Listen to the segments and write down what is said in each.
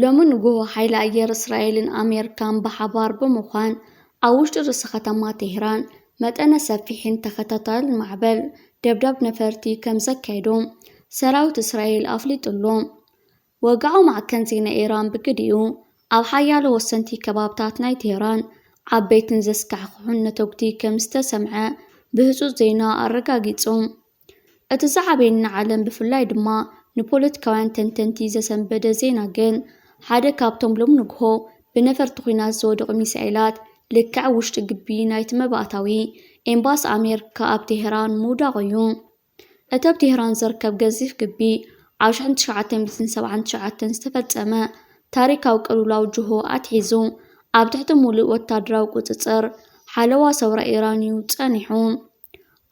ሎሚ ንግሆ ሓይሊ ኣየር እስራኤልን ኣሜሪካን ብሓባር ብምዃን ኣብ ውሽጢ ርእሲ ከተማ ቴህራን መጠነ ሰፊሕን ተኸታታልን ማዕበል ደብዳብ ነፈርቲ ከም ዘካየዱ ሰራዊት እስራኤል ኣፍሊጡ ኣሎ። ወግዓዊ ማዕከን ዜና ኢራን ብግዲኡ ኣብ ሓያሎ ወሰንቲ ከባብታት ናይ ቴህራን ዓበይትን ዘስካሕክሑን ነተጉቲ ከም ዝተሰምዐ ብህጹጽ ዜና ኣረጋጊጹ። እቲ ዝዓበየ ንዓለም ብፍላይ ድማ ንፖለቲካውያን ተንተንቲ ዘሰንበደ ዜና ግን ሓደ ካብቶም ሎም ንግሆ ብነፈርቲ ኲናት ዝወደቑ ሚሳኤላት ልክዕ ውሽጢ ግቢ ናይቲ መባእታዊ ኤምባሲ ኣሜሪካ ኣብ ቴህራን ምውዳቑ እዩ። እቲ ኣብ ቴህራን ዝርከብ ገዚፍ ግቢ ኣብ ሽሕን ትሽዓተ ሚእትን ሰብዓን ትሽዓተን ዝተፈጸመ ታሪካዊ ቅልውላው ጅሆ ኣትሒዙ ኣብ ትሕቲ ሙሉእ ወታደራዊ ቁጽጽር ሓለዋ ሰውራ ኢራን እዩ ጸኒሑ።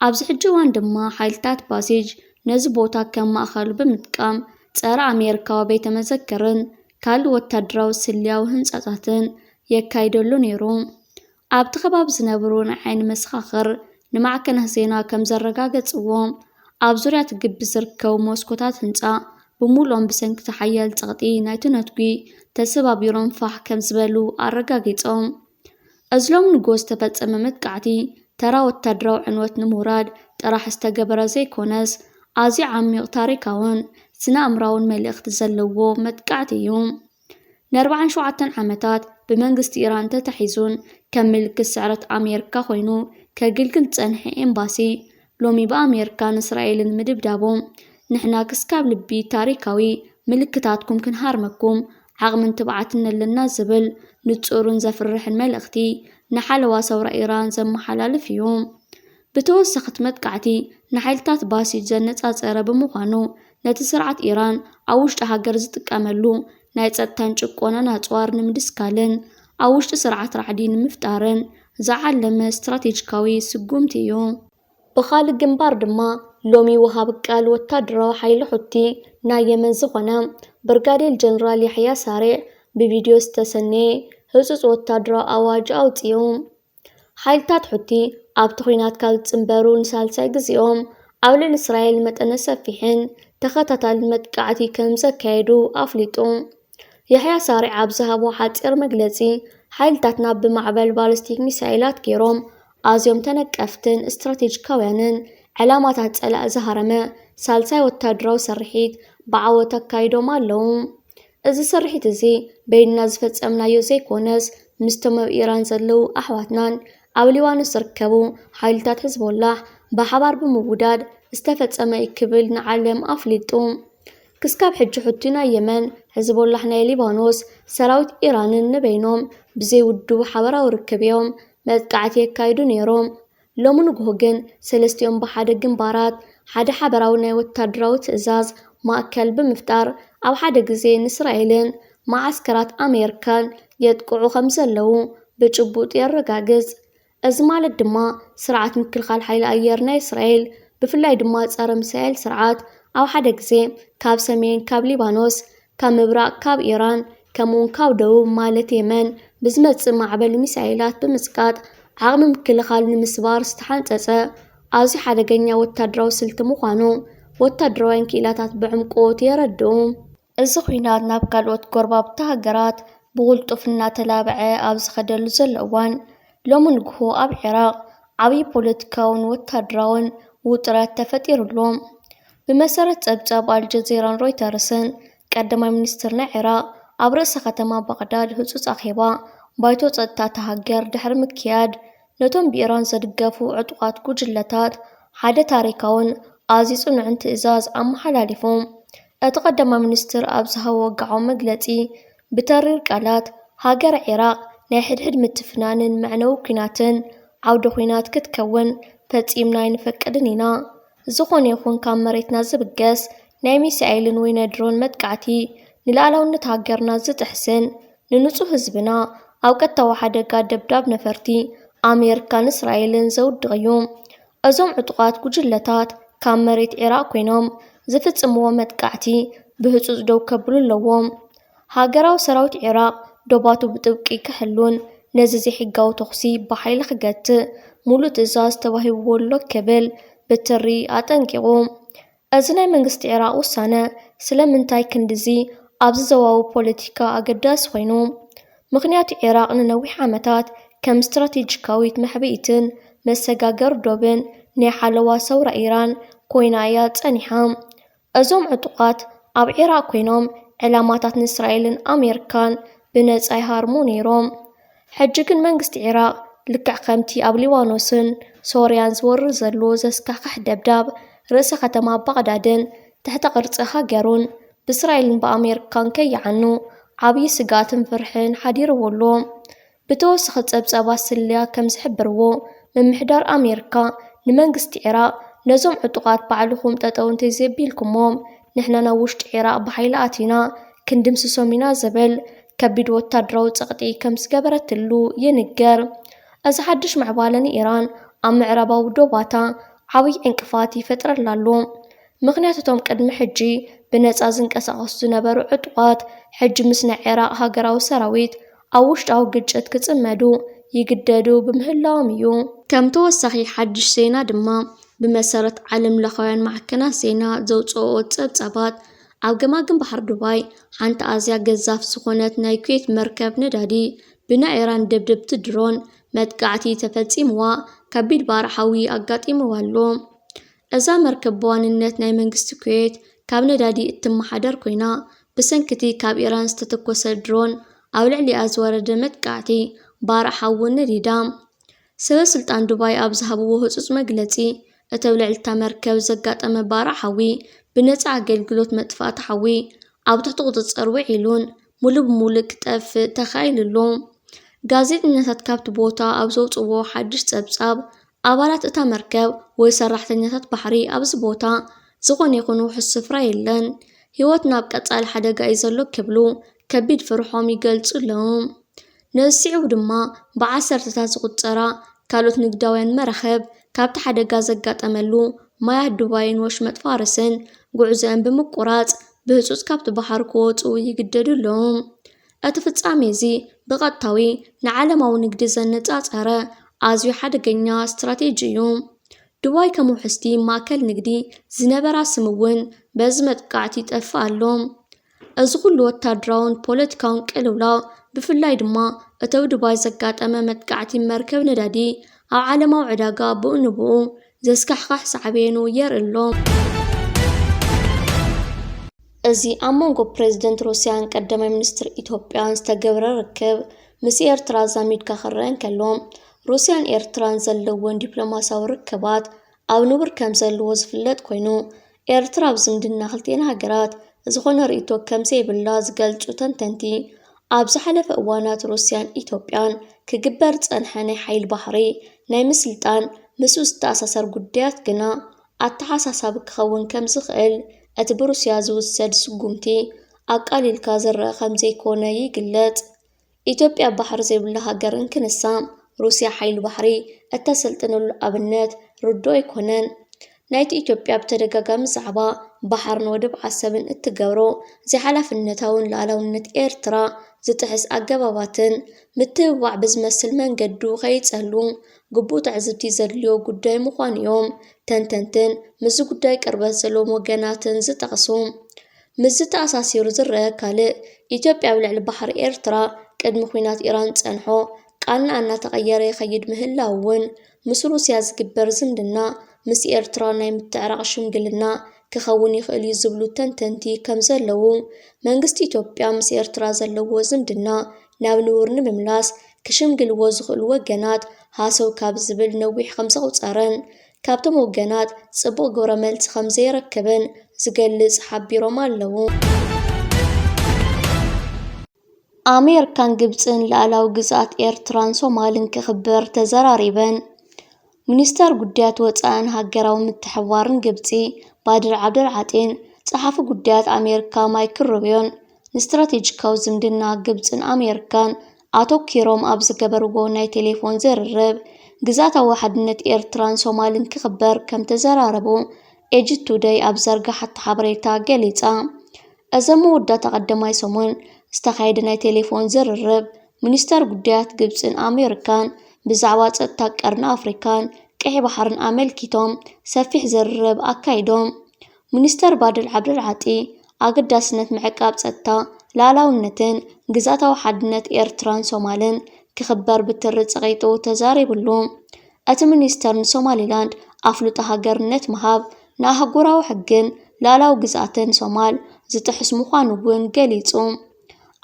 ኣብዚ ሕጂ እዋን ድማ ሓይልታት ባሲጅ ነዚ ቦታ ከም ማእኸል ብምጥቃም ጸረ ኣሜሪካዊ ቤተ መዘክርን ካልእ ወታደራዊ ስልያዊ ህንጻታትን የካይደሉ ነይሩ። ኣብቲ ከባቢ ዝነብሩ ናይ ዓይኒ መሰኻኽር ንማዕከናት ዜና ከም ዘረጋገጽዎ፣ ኣብ ዙርያ እቲ ግቢ ዝርከቡ መስኮታት ህንጻ ብምሉኦም ብሰንኪ እቲ ሓያል ጸቕጢ ናይቲ ነትጒ ተሰባቢሮም ፋሕ ከም ዝበሉ ኣረጋጊጾም። እዚ ሎም ንግሆ ዝተፈጸመ መጥቃዕቲ ተራ ወታደራዊ ዕንወት ንምውራድ ጥራሕ ዝተገበረ ዘይኮነስ፣ ኣዝዩ ዓሚቕ ታሪካውን ስነ ኣእምራውን መልእኽቲ ዘለዎ መጥቃዕቲ እዩ። ንኣርባዓን ሸውዓተን ዓመታት ብመንግስቲ ኢራን ተታሒዙን ከም ምልክት ስዕረት ኣሜሪካ ኮይኑ ከግልግል ዝጸንሐ ኤምባሲ፣ ሎሚ ብኣሜሪካን እስራኤልን ምድብዳቡ፣ ንሕና ክስካብ ልቢ ታሪካዊ ምልክታትኩም ክንሃርመኩም ዓቕምን ትብዓትን ኣለና ዝብል ንጹርን ዘፍርሕን መልእኽቲ ንሓለዋ ሰውራ ኢራን ዘመሓላልፍ እዩ። ብተወሳኺ እቲ መጥቃዕቲ ንሓይልታት ባሲጅ ዘነጻጸረ ብምዃኑ፣ ነቲ ስርዓት ኢራን ኣብ ውሽጢ ሃገር ዝጥቀመሉ ናይ ጸጥታን ጭቆናን ኣጽዋር ንምድስካልን ኣብ ውሽጢ ስርዓት ራዕዲ ንምፍጣርን ዝዓለመ ስትራቴጂካዊ ስጉምቲ እዩ። ብኻልእ ግንባር ድማ፣ ሎሚ ወሃቢ ቃል ወታደራዊ ሓይሊ ሑቲ ናይ የመን ዝኾነ ብርጋዴር ጀነራል ያሕያ ሳሬዕ ብቪድዮ ዝተሰነየ ህጹጽ ወታደራዊ ኣዋጅ ኣውጺኡ። ሓይልታት ሑቲ ኣብቲ ኲናት ካብ ዝጽንበሩ ንሳልሳይ ግዜኦም ኣብ ልዕሊ እስራኤል መጠነ ሰፊሕን ተኸታታልን መጥቃዕቲ ከም ዘካየዱ ኣፍሊጡ። ያሕያ ሳሬዕ ኣብ ዝሃቦ ሓጺር መግለጺ፣ ሓይልታትና ብማዕበል ባሊስቲክ ሚሳይላት ገይሮም ኣዝዮም ተነቀፍትን ስትራቴጂካውያንን ዕላማታት ጸላኢ ዝሃረመ ሳልሳይ ወታደራዊ ስርሒት ብዓወት ኣካይዶም ኣለዉ። እዚ ስርሒት እዚ በይንና ዝፈጸምናዮ ዘይኮነስ፣ ምስቶም ኣብ ኢራን ዘለዉ ኣሕዋትናን ኣብ ሊባኖስ ዝርከቡ ሓይልታት ሕዝቦላህ ብሓባር ብምውዳድ ዝተፈጸመ እዩ ክብል ንዓለም ኣፍሊጡ። ክስካብ ሕጂ ሑቲ ናይ የመን፣ ሕዝቦላህ ናይ ሊባኖስ፣ ሰራዊት ኢራንን ንበይኖም ብዘይ ውዱብ ሓበራዊ ርክብ እዮም መጥቃዕቲ የካይዱ ነይሮም። ሎሚ ንግሆ ግን ሰለስቲኦም ብሓደ ግንባራት ሓደ ሓበራዊ ናይ ወታደራዊ ትእዛዝ ማእከል ብምፍጣር ኣብ ሓደ ግዜ ንእስራኤልን መዓስከራት ኣሜሪካን የጥቅዑ ከም ዘለዉ ብጭቡጥ የረጋግጽ። እዚ ማለት ድማ ስርዓት ምክልኻል ሓይሊ ኣየር ናይ እስራኤል ብፍላይ ድማ ጸረ ሚሳኤል ስርዓት ኣብ ሓደ ግዜ ካብ ሰሜን ካብ ሊባኖስ ካብ ምብራቕ ካብ ኢራን ከምኡውን ካብ ደቡብ ማለት የመን ብዝመጽእ ማዕበል ሚሳኤላት ብምጽቃጥ ዓቕሚ ምክልኻል ንምስባር ዝተሓንጸጸ ኣዝዩ ሓደገኛ ወታደራዊ ስልቲ ምዃኑ ወታደራውያን ክኢላታት ብዕምቆት የረድኡ። እዚ ኲናት ናብ ካልኦት ጎረባብቲ ሃገራት ብቕልጡፍ እናተላብዐ ኣብ ዝኸደሉ ዘሎ እዋን፣ ሎሚ ንግሆ ኣብ ዒራቕ ዓብዪ ፖለቲካውን ወታደራውን ውጥረት ተፈጢሩ ኣሎ። ብመሰረት ጸብጻብ ኣልጀዚራን ሮይተርስን፣ ቀዳማይ ሚኒስትር ናይ ዒራቕ ኣብ ርእሰ ከተማ ባቕዳድ ህጹጽ ኣኼባ ባይቶ ጸጥታ እታ ሃገር ድሕሪ ምክያድ፣ ነቶም ብኢራን ዝድገፉ ዕጡቓት ጉጅለታት ሓደ ታሪካውን ኣዝዩ ጽኑዕን ትእዛዝ ኣመሓላሊፉ። እቲ ቀዳማይ ሚኒስትር ኣብ ዝሃቦ ወግዓዊ መግለጺ፣ ብተሪር ቃላት፣ ሃገረ ዒራቕ ናይ ሕድሕድ ምትፍናንን መዕነዊ ኲናትን ዓውደ ኲናት ክትከውን ፈጺምና ኣይንፈቅድን ኢና። ዝኾነ ይኹን ካብ መሬትና ዝብገስ ናይ ሚሳኤልን ወይ ናይ ድሮን መጥቃዕቲ ንልኣላውነት ሃገርና ዝጥሕስን ንንጹህ ህዝብና ኣብ ቀጥታዊ ሓደጋ ደብዳብ ነፈርቲ ኣሜሪካን እስራኤልን ዘውድቕ እዩ። እዞም ዕጡቓት ጉጅለታት ካብ መሬት ዒራቕ ኮይኖም ዝፍጽምዎ መጥቃዕቲ ብህጹጽ ደው ከብሉ ኣለዎም። ሃገራዊ ሰራዊት ዒራቕ ዶባቱ ብጥብቂ ክሕሉን ነዚ ዘይሕጋዊ ተኹሲ ብሓይሊ ክገትእ ሙሉእ ትእዛዝ ተዋሂብዎ ኣሎ ክብል ብትሪ ኣጠንቂቑ። እዚ ናይ መንግስቲ ዒራቕ ውሳነ ስለምንታይ ክንድዚ ኣብዚ ዞባዊ ፖለቲካ ኣገዳሲ ኮይኑ። ምኽንያቱ፣ ዒራቕ ንነዊሕ ዓመታት ከም ስትራቴጂካዊት መሕብኢትን መሰጋገሪ ዶብን ናይ ሓለዋ ሰውራ ኢራን ኮይና እያ ጸኒሓ። እዞም ዕጡቓት ኣብ ዒራቕ ኮይኖም ዕላማታት ንእስራኤልን ኣሜሪካን ብነጻ ይሃርሙ ነይሮም። ሕጂ ግን መንግስቲ ዒራቕ ልክዕ ከምቲ ኣብ ሊባኖስን ሶርያን ዝወርድ ዘሎ ዘስካሕክሕ ደብዳብ ርእሰ ከተማ ባቕዳድን ትሕተ ቅርጺ ሃገሩን ብእስራኤልን ብኣሜሪካን ከይዓኑ ዓብዪ ስግኣትን ፍርሕን ሓዲርዎ ኣሎ። ብተወሳኺ ጸብጻባት ስለያ ከም ዝሕብርዎ፣ ምምሕዳር ኣሜሪካ ንመንግስቲ ዒራቕ ነዞም ዕጡቓት ባዕልኹም ጠጠው እንተዘይቢልኩሞም ንሕና ናብ ውሽጢ ዒራቕ ብሓይሊ ኣቲና ክንድምስሶም ኢና ዝብል ከቢድ ወታደራዊ ጸቕጢ ከም ዝገበረትሉ ይንገር። እዚ ሓድሽ ምዕባለ ንኢራን ኣብ ምዕራባዊ ዶባታ ዓብዪ ዕንቅፋት ይፈጥረላ ኣሎ። ምኽንያቱ እቶም ቅድሚ ሕጂ ብነጻ ዝንቀሳቐሱ ዝነበሩ ዕጡቓት ሕጂ ምስ ናይ ዒራቕ ሃገራዊ ሰራዊት ኣብ ውሽጣዊ ግጭት ክጽመዱ ይግደዱ ብምህላዎም እዩ። ከም ተወሳኺ ሓድሽ ዜና ድማ፣ ብመሰረት ዓለም ለኻውያን ማዕከናት ዜና ዘውፅኦ ጸብጻባት፣ ኣብ ገማግም ባሕሪ ዱባይ ሓንቲ ኣዝያ ገዛፍ ዝኾነት ናይ ኩዌት መርከብ ነዳዲ ብናይ ኢራን ደብደብቲ ድሮን መጥቃዕቲ ተፈጺምዋ፣ ከቢድ ባርዕ ሓዊ ኣጋጢምዋ ኣሎ። እዛ መርከብ ብዋንነት ናይ መንግስቲ ኩዌት ካብ ነዳዲ እትመሓደር ኮይና፣ ብሰንኪ እቲ ካብ ኢራን ዝተተኮሰ ድሮን ኣብ ልዕሊኣ ዝወረደ መጥቃዕቲ ባርዕ ሓዊ ነዲዳ። ሰበ ስልጣን ዱባይ ኣብ ዝሃብዎ ህጹጽ መግለጺ፣ እተው ልዕሊ እታ መርከብ ዘጋጠመ ባርዕ ሓዊ ብነጻ ኣገልግሎት መጥፋእቲ ሓዊ ኣብ ትሕቲ ቁጽጽር ውዒሉን ሙሉእ ብሙሉእ ክጠፍእ ተኻኢሉ ኣሎ። ጋዜጠኛታት ካብቲ ቦታ ኣብ ዘውጽእዎ ሓድሽ ጸብጻብ፣ ኣባላት እታ መርከብ ወይ ሰራሕተኛታት ባሕሪ ኣብዚ ቦታ ዝኾነ ይኹን ውሑስ ስፍራ የለን። ህይወትና ኣብ ቀጻሊ ሓደጋ እዩ ዘሎ ክብሉ ከቢድ ፍርሖም ይገልጹ ኣለዉ። ነዚ ስዒቡ ድማ ብዓሰርተታት ዝቑጸራ ካልኦት ንግዳውያን መራኽብ ካብቲ ሓደጋ ዘጋጠመሉ ማያት ዱባይን ወሽመጥ ፋርስን ጉዕዞአን ብምቁራጽ ብህጹጽ ካብቲ ባሕሪ ክወጹ ይግደዱ ኣለዉ። እቲ ፍጻሜ እዚ ብቐጥታዊ ንዓለማዊ ንግዲ ዘነጻጸረ ኣዝዩ ሓደገኛ ስትራቴጂ እዩ። ዱባይ ከም ውሕስቲ ማእከል ንግዲ ዝነበራ ስም እውን በዚ መጥቃዕቲ ይጠፍእ ኣሎ። እዚ ኩሉ ወታደራውን ፖለቲካውን ቅልውላው፣ ብፍላይ ድማ እቲ ኣብ ዱባይ ዘጋጠመ መጥቃዕቲ መርከብ ነዳዲ፣ ኣብ ዓለማዊ ዕዳጋ ብኡ ንብኡ ዘስካሕክሕ ሳዕቤኑ የርኢ ኣሎ። እዚ ኣብ መንጎ ፕሬዝደንት ሩስያን ቀዳማይ ሚኒስትር ኢትዮጵያን ዝተገብረ ርክብ፣ ምስ ኤርትራ ኣዛሚድካ ክረአ እንከሎ፣ ሩስያን ኤርትራን ዘለወን ዲፕሎማስያዊ ርክባት ኣብ ንቡር ከም ዘለዎ ዝፍለጥ ኮይኑ፣ ኤርትራ ኣብ ዝምድና ክልቲኤን ሃገራት ዝኾነ ርእይቶ ከም ዘይብላ ዝገልጹ ተንተንቲ፣ ኣብ ዝሓለፈ እዋናት ሩስያን ኢትዮጵያን ክግበር ዝጸንሐ ናይ ሓይሊ ባሕሪ ናይ ምስልጣን ምስኡ ዝተኣሳሰር ጉዳያት ግና ኣተሓሳሳቢ ክኸውን ከም ዝኽእል እቲ ብሩስያ ዝውሰድ ስጉምቲ ኣቃሊልካ ዝረኣ ከም ዘይኮነ ይግለጽ። ኢትዮጵያ ባሕሪ ዘይብላ ሃገር እንክንሳ፣ ሩስያ ሓይሊ ባሕሪ እተሰልጥነሉ ኣብነት ርዱእ ኣይኮነን። ናይቲ ኢትዮጵያ ብተደጋጋሚ ዛዕባ ባሕርን ወደብ ዓሰብን እትገብሮ ዘይሓላፍነታውን ልኣላውነት ኤርትራ ዝጥሕስ ኣገባባትን ምትብባዕ ብዝመስል መንገዱ ከይጸሉ ግቡእ ትዕዝብቲ ዘድልዮ ጉዳይ ምዃኑ እዮም ተንተንትን ምስዚ ጉዳይ ቅርበት ዘለዎም ወገናትን ዝጠቕሱ። ምስዚ ተኣሳሲሩ ዝረአ ካልእ፣ ኢትዮጵያ ኣብ ልዕሊ ባሕሪ ኤርትራ ቅድሚ ኲናት ኢራን ዝጸንሖ ቃና እናተቐየረ ይኸይድ ምህላው እውን፣ ምስ ሩስያ ዝግበር ዝምድና ምስ ኤርትራ ናይ ምትዕራቕ ሽምግልና ክኸውን ይኽእል እዩ ዝብሉ ተንተንቲ ከም ዘለዉ፣ መንግስቲ ኢትዮጵያ ምስ ኤርትራ ዘለዎ ዝምድና ናብ ንቡር ንምምላስ ክሽምግልዎ ዝኽእሉ ወገናት ሃሰው ካብ ዝብል ነዊሕ ከም ዘቑጸረን፣ ካብቶም ወገናት ጽቡቕ ግብረ መልሲ ከም ዘይረክብን ዝገልጽ ሓቢሮም ኣለዉ። ኣሜሪካን ግብጽን ልኣላዊ ግዝኣት ኤርትራን ሶማልን ክኽበር ተዘራሪበን። ሚኒስተር ጉዳያት ወጻእን ሃገራዊ ምትሕብባርን ግብጺ ባድር ዓብደል ዓጢን ጸሓፊ ጉዳያት ኣሜሪካ ማይክል ሩቢዮን ንስትራቴጂካዊ ዝምድና ግብጽን ኣሜሪካን ኣተኲሮም ኣብ ዝገበርዎ ናይ ቴሌፎን ዝርርብ፣ ግዝኣታዊ ሓድነት ኤርትራን ሶማልን ክኽበር ከም ተዘራረቡ ኤጂ ቱደይ ኣብ ዘርግሓቶ ሓበሬታ ገሊጻ። እዚ ኣብ መወዳእታ ቀዳማይ ሰሙን ዝተኻየደ ናይ ቴሌፎን ዝርርብ፣ ሚኒስተር ጉዳያት ግብጽን ኣሜሪካን ብዛዕባ ጸጥታ ቀርኒ ኣፍሪካን ቀይሕ ባሕርን ኣመልኪቶም ሰፊሕ ዝርርብ ኣካይዶም። ሚኒስተር ባድል ዓብደል ዓጢ ኣገዳስነት ምዕቃብ ጸጥታ፣ ላላውነትን ግዛታዊ ሓድነት ኤርትራን ሶማልን ክኽበር ብትሪ ጸቒጡ ተዛሪብሉ። እቲ ሚኒስተር ንሶማሊላንድ ኣፍልጦ ሃገርነት ምሃብ ንኣህጉራዊ ሕግን ላላዊ ግዝኣትን ሶማል ዝጥሕስ ምዃኑ እውን ገሊጹ።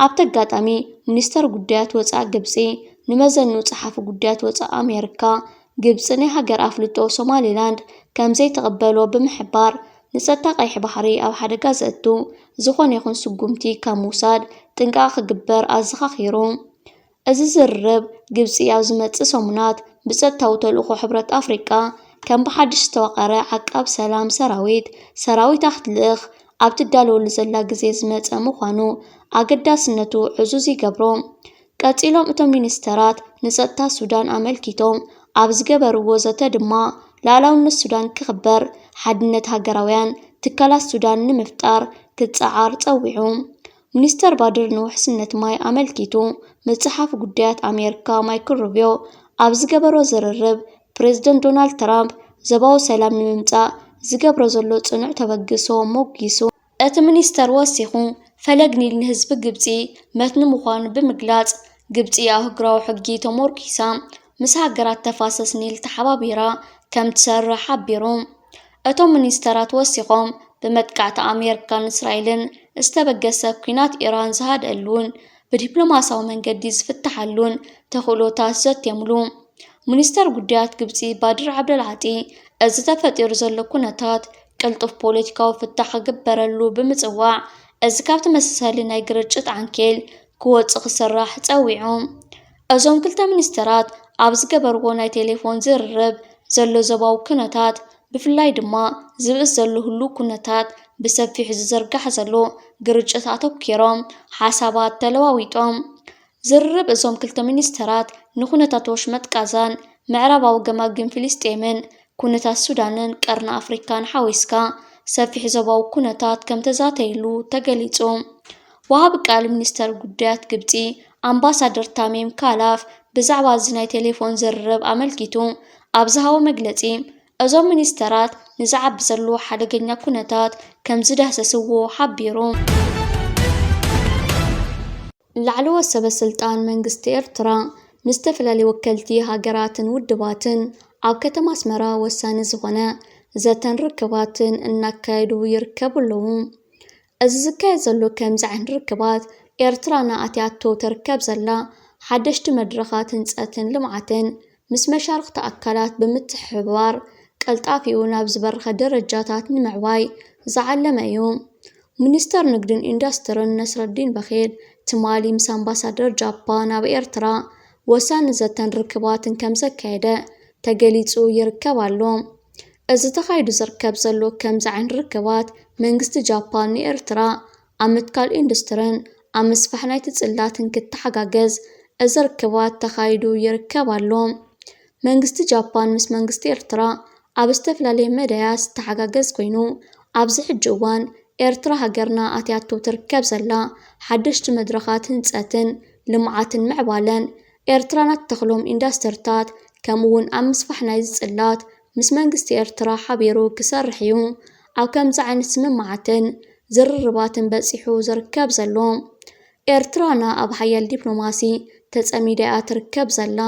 ኣብቲ ኣጋጣሚ፣ ሚኒስተር ጉዳያት ወጻኢ ግብጺ ንመዘንኡ ጸሓፊ ጉዳያት ወጻኢ ኣሜሪካ፣ ግብጺ ናይ ሃገር ኣፍልጦ ሶማሊላንድ ከም ዘይትቕበሎ ብምሕባር፣ ንጸጥታ ቀይሕ ባሕሪ ኣብ ሓደጋ ዘእቱ ዝኾነ ይኹን ስጉምቲ ካብ ምውሳድ ጥንቃቐ ክግበር ኣዘኻኺሩ። እዚ ዝርርብ ግብጺ ኣብ ዝመጽእ ሰሙናት ብጸጥታዊ ተልእኾ ሕብረት ኣፍሪቃ ከም ብሓድሽ ዝተዋቐረ ዓቃብ ሰላም ሰራዊት፣ ሰራዊታ ክትልእኽ ኣብ ትዳለወሉ ዘላ ግዜ ዝመጸ ምዃኑ ኣገዳስነቱ ዕዙዝ ይገብሮ። ቀጺሎም እቶም ሚኒስተራት ንጸጥታ ሱዳን ኣመልኪቶም ኣብ ዝገበርዎ ዘተ ድማ፣ ላላውነት ሱዳን ክኽበር፣ ሓድነት ሃገራውያን ትካላት ሱዳን ንምፍጣር ክጸዓር ጸዊዑ። ሚኒስተር ባድር ንውሕስነት ማይ ኣመልኪቱ ምስ ጸሓፊ ጉዳያት ኣሜሪካ ማይክል ሩቢዮ ኣብ ዝገበሮ ዝርርብ፣ ፕሬዝደንት ዶናልድ ትራምፕ ዞባዊ ሰላም ንምምጻእ ዝገብሮ ዘሎ ጽኑዕ ተበግሶ ሞጒሱ። እቲ ሚኒስተር ወሲኹ፣ ፈለግ ኒል ንህዝቢ ግብጺ መትኒ ምዃኑ ብምግላጽ፣ ግብጺ ኣብ ኣህጉራዊ ሕጊ ተሞርኪሳ ምስ ሃገራት ተፋሰስ ኒል ተሓባቢራ ከም ትሰርሕ ሓቢሩ። እቶም ሚኒስተራት ወሲኾም፣ ብመጥቃዕቲ ኣሜሪካን እስራኤልን ዝተበገሰ ኲናት ኢራን ዝሃድአሉን ብዲፕሎማስያዊ መንገዲ ዝፍትሓሉን ተኽእሎታት ዘትየምሉ። ሚኒስተር ጉዳያት ግብጺ ባድር ዓብደልዓጢ፣ እዚ ተፈጢሩ ዘሎ ኩነታት ቅልጡፍ ፖለቲካዊ ፍታሕ ክግበረሉ ብምጽዋዕ፣ እዚ ካብ ተመሳሳሊ ናይ ግርጭት ዓንኬል ክወጽእ ክስራሕ ጸዊዑ። እዞም ክልተ ሚኒስተራት ኣብ ዝገበርዎ ናይ ቴሌፎን ዝርርብ፣ ዘሎ ዞባዊ ኩነታት፣ ብፍላይ ድማ ዝብእስ ዘሎ ህሉው ኩነታት፣ ብሰፊሑ ዝዝርጋሕ ዘሎ ግርጭት ኣተኲሮም ሓሳባት ተለዋዊጦም። ዝርርብ እዞም ክልተ ሚኒስተራት ንኩነታት ወሽመጥ ቃዛን ምዕራባዊ ገማግም ፍልስጤምን፣ ኩነታት ሱዳንን ቀርኒ ኣፍሪካን ሓዊስካ ሰፊሕ ዞባዊ ኩነታት ከም ተዛተይሉ ተገሊጹ። ወሃቢ ቃል ሚኒስተር ጉዳያት ግብጺ ኣምባሳደር ታሚም ካላፍ ብዛዕባ እዚ ናይ ቴሌፎን ዝርርብ ኣመልኪቱ ኣብ ዝሃቦ መግለጺ፣ እዞም ሚኒስተራት ንዝዓቢ ዘሎ ሓደገኛ ኩነታት ከም ዝዳህሰስዎ ሓቢሩ። ላዕለዎት ሰበ ስልጣን መንግስቲ ኤርትራ ምስ ዝተፈላለዩ ወከልቲ ሃገራትን ውድባትን ኣብ ከተማ ኣስመራ ወሳኒ ዝኾነ ዘተን ርክባትን እናካየዱ ይርከቡ ኣለዉ። እዚ ዝካየድ ዘሎ ከምዚ ዓይነት ርክባት፣ ኤርትራ ንኣትያቶ ትርከብ ዘላ ሓደሽቲ መድረኻት ህንጸትን ልምዓትን ምስ መሻርኽቲ ኣካላት ብምትሕብባር ቀልጣፊኡ ናብ ዝበረኸ ደረጃታት ንምዕባይ ዝዓለመ እዩ። ሚኒስተር ንግድን ኢንዱስትርን ነስረዲን በኺር ትማሊ ምስ ኣምባሳደር ጃፓን ኣብ ኤርትራ ወሳኒ ዘተን ርክባትን ከም ዘካየደ ተገሊጹ ይርከብ ኣሎ። እዚ ተኻይዱ ዝርከብ ዘሎ ከምዚ ዓይነት ርክባት መንግስቲ ጃፓን ንኤርትራ ኣብ ምትካል ኢንዱስትርን ኣብ ምስፋሕ ናይቲ ጽላትን ክተሓጋገዝ እዚ ርክባት ተኻይዱ ይርከብ ኣሎ። መንግስቲ ጃፓን ምስ መንግስቲ ኤርትራ ኣብ ዝተፈላለየ መዳያት ዝተሓጋገዝ ኮይኑ፣ ኣብዚ ሕጂ እዋን ኤርትራ ሃገርና ኣትያቶ ትርከብ ዘላ ሓደሽቲ መድረኻት ህንጸትን ልምዓትን ምዕባለን ኤርትራ ናትተኽሎም ኢንዳስትርታት፣ ከምኡ እውን ኣብ ምስፋሕ ናይዚ ጽላት ምስ መንግስቲ ኤርትራ ሓቢሩ ክሰርሕ እዩ ኣብ ከምዚ ዓይነት ስምምዓትን ዝርርባትን በጺሑ ዝርከብ ዘሎ። ኤርትራና ኣብ ሓያል ዲፕሎማሲ ተጸሚዳ እያ ትርከብ ዘላ።